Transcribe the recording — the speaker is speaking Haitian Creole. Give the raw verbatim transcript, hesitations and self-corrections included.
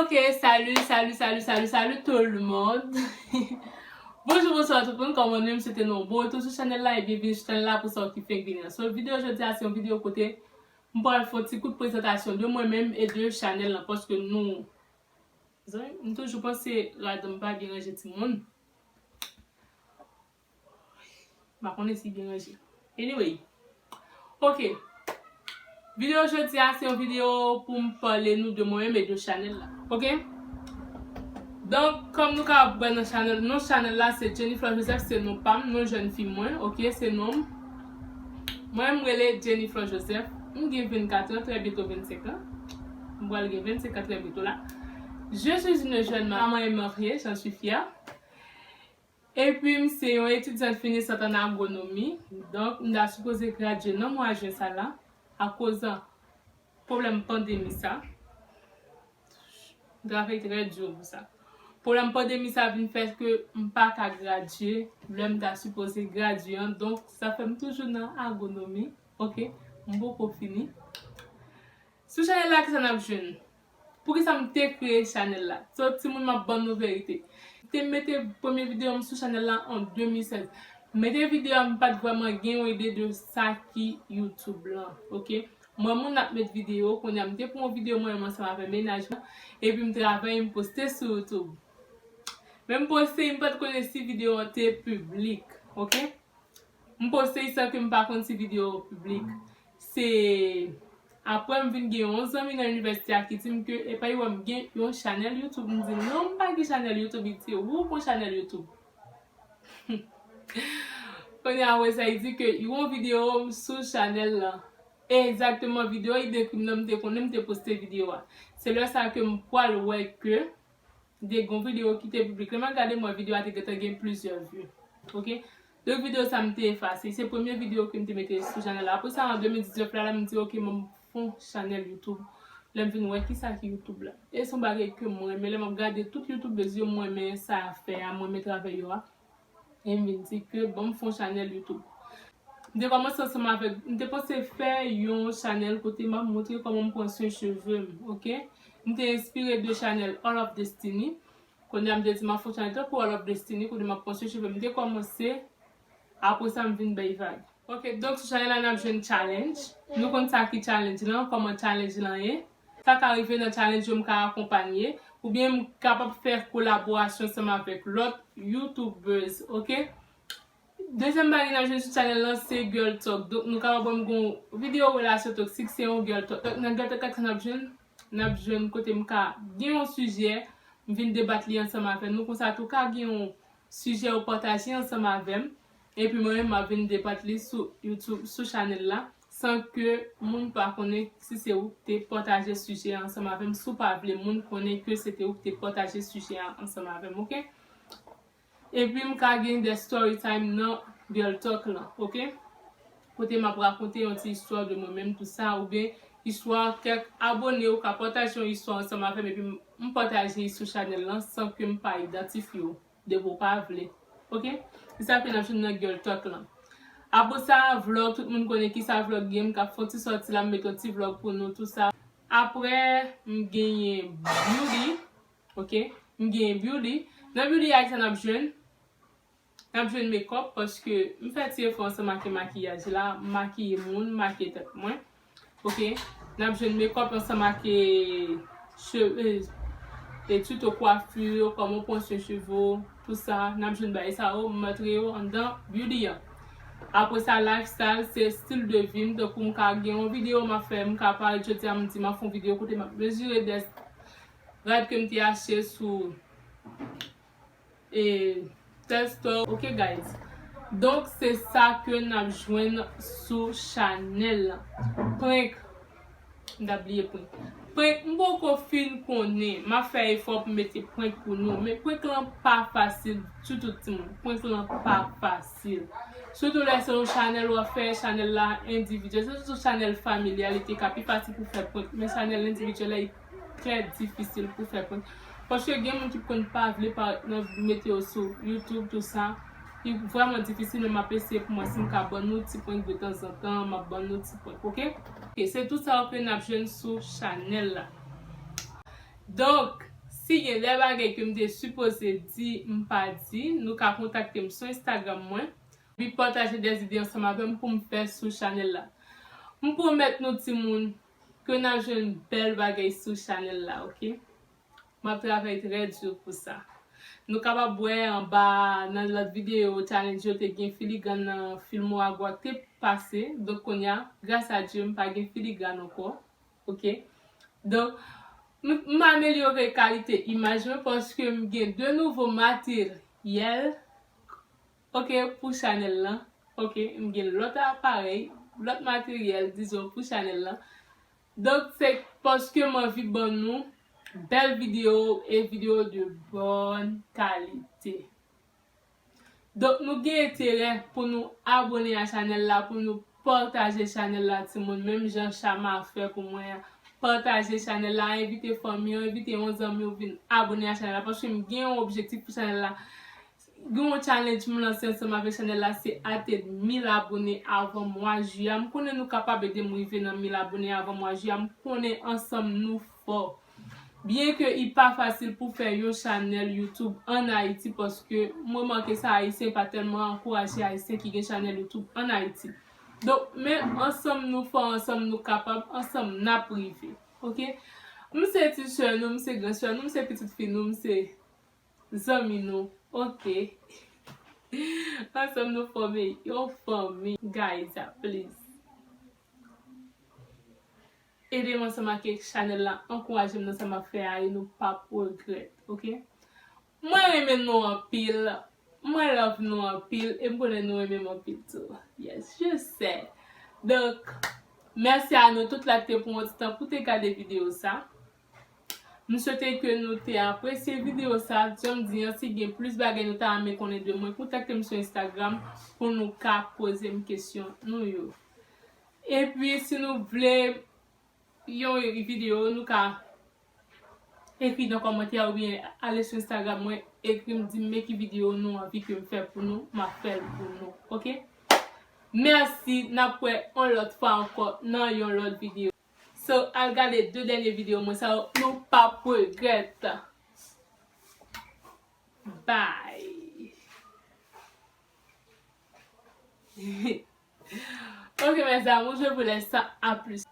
Ok, salut, salut, salut, salut, salut tout le monde. Bonjou, bonswa tout moun, kòman nou ye? M swete nou bon retou sou chanèl la e byenvini sou chanèl la pou sa w ki fenk vini an. So, videyo jodi a se yon videyo kote m pral fè yon ti kout prezantasyon de mwen menm e de chanèl lan, paske nou, zanmi, m toujou panse rad m pa byen ranje timoun. M pa konnen si byen ranje. Anyway. Ok. Videyo jodi a se yon videyo pou m pale nou de mwen menm e de chanèl la. Ok? Donk, kòm nou kapab wè nan chanèl, non chanèl la se Jenny Fleur Joseph, se non pa m, non jèn fi mwen, ok, se non m. Mwen, m rele Jenny Fleur Joseph. M gen vennkat an, trè byento vennsenk an. M pral gen vennsenk an trè byento la. Je suis une jeune maman et mariée, j'en suis fière. Epi m se yon etidyant finisant an agwonomi. Donk, m ta sipoze gradye nan mwa jen sa la. Akoz pwoblèm pandemi sa. M travay trè di pou sa. Pwoblèm pandemi sa vin fè ke m pa ka gradye lè m ta sipoze gradye an. Donk, sa fè m toujou nan agwonomi. Ok? M poko fini. Sou chanèl la, kisa n ap jwenn? Poukisa m te kreye chanèl la? So, timoun, m ap ban nou verite. M te mete premye videyo m sou chanèl la an de mil sèz. Mete videyo a, m pa t vrèman gen yon ide de sa ki YouTube lan, ok? Mwen, moun ap met videyo, kounye a, m te pran yon videyo mwen menm ansanm avèk mennaj mwen, epi m travay, m poste sou YouTube. Men m poste, m pa t konnen si videyo an te piblik, ok? M poste l san ke m pa konn si videyo piblik. Se apre m vin gen yon zanmi nan inivèsite a ki di m ke epa li wè m gen yon chanèl YouTube. M di, "Non, m pa gen chanèl YouTube." Li di, "Wi, ou gen chanèl YouTube." Kounye a, apre sa, li di ke li wè yon videyo m sou chanèl lan. Egzakteman, videyo li dekri m nan, m te konnen m te poste videyo a. Se lè sa ke m pral wè ke M te gen yon videyo ki te piblik. Lè m al gade, m wè videyo a te gentan gen plizyè vi. Ok? Donk, videyo sa m te efase. Se premye videyo ke m te mete sou chanèl la. Apre sa, an de mil diznèf la, la, m di, "Ok, m fè yon chanèl YouTube." Lè m vin wè kisa ki YouTube la. E se yon bagay ke mwen renmen. Lè m ap gade tout YouTubers yo, mwen renmen sa y ap fè a, mwen renmen travay yo a. E m vin di ke, "Bon, m fè yon chanèl YouTube." M te kòmanse ansanm avèk, m te panse fè yon chanèl kote m ap montre kòman m pran swen cheve m, ok? M te enspire de chanèl All of Destiny. Kounye a m te di m ap fè yon chanèl tankou All of Destiny, kote m ap pran swen cheve m. M te kòmanse, apre sa m vin bay vag. Ok, donk sou chanèl la n ap jwenn challenge. Nou konn sa ki challenge lan, kòman challenge lan ye. Sa ka rive nan challenge yo m ka akonpanye, oubyen m kapab fè kolaborasyon ansanm avèk lòt YouTubers, ok? Dezyèm bagay n ap jwenn sou chanèl lan se Girl Talk. Donk, nou kapab wè m gon videyo relasyon toksik, se yon Girl Talk. Donk, nan Girl Talk, sa n ap jwenn, n ap jwenn kote m ka gen yon sijè, m vin debat li ansanm avè nou. Konsa tou ka gen yon sijè ou pataje ansanm avè m. Epi mwen menm, m ap vin debat li sou YouTube, sou chanèl la, san ke moun pa konnen si se ou ki te pataje sijè a ansanm avè m. Si w pa vle moun konnen ke se te ou ki te pataje sijè a ansanm avè m, ok? Epi m ka gen de story time nan Girl Talk lan, ok? Kote m ap rakonte yon ti istwa de mwen menm, tou sa, oubyen istwa kèk abone ou ka pataje yon istwa ansanm avè m, epi m, m pataje li sou chanèl lan san ke m pa idantifye w, depi w pa vle, ok? Se sa ke n ap jwenn nan Girl Talk lan. Apre sa, vlog, tout moun konnen kisa vlog ye, m ka fè yon ti sòti la, m met yon ti vlog pou nou, tou sa. Apre, m genyen beauty, ok? M genyen beauty. Nan beauty a, sa n ap jwenn? N ap jwenn makeup, paske m fè ti efò ansanm ak makiyaj la, m makiye moun, m makiye tèt mwen. Ok? N ap jwenn makeup ansanm ak, e, cheve, e, tuto coiffure, kòman w pran swen cheve w, tou sa. N ap jwenn bagay sa yo, m montre yo anndan beauty an. Apre sa, lifestyle, se stil de vi m, tankou m ka gen yon videyo m ap fè, m ka parèt jodi a, m di m ap fè yon videyo kote m ap mezire de rad ke m te achte sou, e, Telstar. Ok, guys. Donk, se sa ke n ap jwenn sou chanèl lan. Prank. M ta bliye prank. Prank, m poko fin konnen. M ap fè efò pou m mete prank pou nou. Men prank lan pa fasil ditou, timoun. Prank lan pa fasil. Sitou lè se yon chanèl w ap fè, chanèl la endividyèl. Se sitou chanèl familyal, li te ka pi fasil pou fè prank. Men chanèl endividyèl la, li trè difisil pou fè prank. Paske gen moun ki konn pa vle parèt nan mete yo sou YouTube, tou sa. Li vrèman difisil, men m ap eseye pou mwen si m ka ban nou ti prank de tanzantan, m ap ban nou ti prank, ok? Ok, se tout sa yo ke n ap jwenn sou chanèl la. Donk, Si gen de bagay ke m te sipoze di, m pa di, nou ka kontakte m sou Instagram mwen. Epi pataje de ide ansanm avè m pou m fè sou chanèl la. M pwomèt nou timoun ke n ap jwenn bèl bagay sou chanèl la, oke? M ap travay trè di pou sa. Nou kapab wè anba nan lòt videyo challenge yo te gen filigran nan film Ouragwa k te pase. Donk kounye a, gras a Dye, m pa gen filigran ankò. Oke? Donk, m, m amelyore kalite imaj mwen paske m gen de nouvo materyèl, oke, pou chanèl lan. Oke, m gen lòt aparèy, lòt materyèl, dizon, pou chanèl lan. Donk, se paske m anvi ban nou bèl videyo e videyo de bòn kalite. Donk, nou gen enterè pou nou abone a chanèl la, pou nou pataje chanèl la, timoun, menm jan Chama fè pou mwen an. Pataje chanèl la, envite fanmi w, envite yon zanmi w vin abone a chanèl la, paske m gen yon objektif pou chanèl la. Gen yon challenge m lanse ansanm avèk chanèl la, se atenn mil abone avan mwa jiyè. M konnen nou kapab ede m rive nan mil abone avan mwa jiyè. M konnen ansanm nou fò. Byen ke li pa fasil pou fè yon chanèl YouTube ann Ayiti, paske m remake sa, Ayisyen pa tèlman ankouraje Ayisyen ki gen chanèl YouTube ann Ayiti. Donk, men ansanm nou fò, ansanm nou kapab, ansanm n ap rive. Oke? M se ti sè nou, m se gran sè nou, m se pitit fi nou, m se zanmi nou. Oke? Ansanm nou fòme yon fanmi. Guys, please. Ede m ansanm ak chanèl la, ankouraje m nan sa m ap fè a e nou p ap regrèt, oke? Mwen renmen nou anpil, mwen love nou anpil, e m konnen nou renmen m anpil tou. Yes, je sais. Donk, mèsi a nou tout la ki te pran yon ti tan pou te gade videyo sa. M swete ke nou te apresye videyo sa. Jan m di an, si gen plis bagay nou ta renmen konnen de mwen, kontakte m sou Instagram pou nou ka poze m kesyon nou yo. Epi, si nou vle yon videyo, nou ka ekri nan kòmantè oubyen ale sou Instagram mwen, ekri m, di m men ki videyo nou anvi ke m fè pou nou, m ap fè l pou nou, oke? Mèsi, n ap wè yon lòt fwa ankò nan yon lòt videyo. So, al gade de dènye videyo mwen sa yo, nou p ap regrèt. Bye. Ok, mes amours, je vous laisse à plus.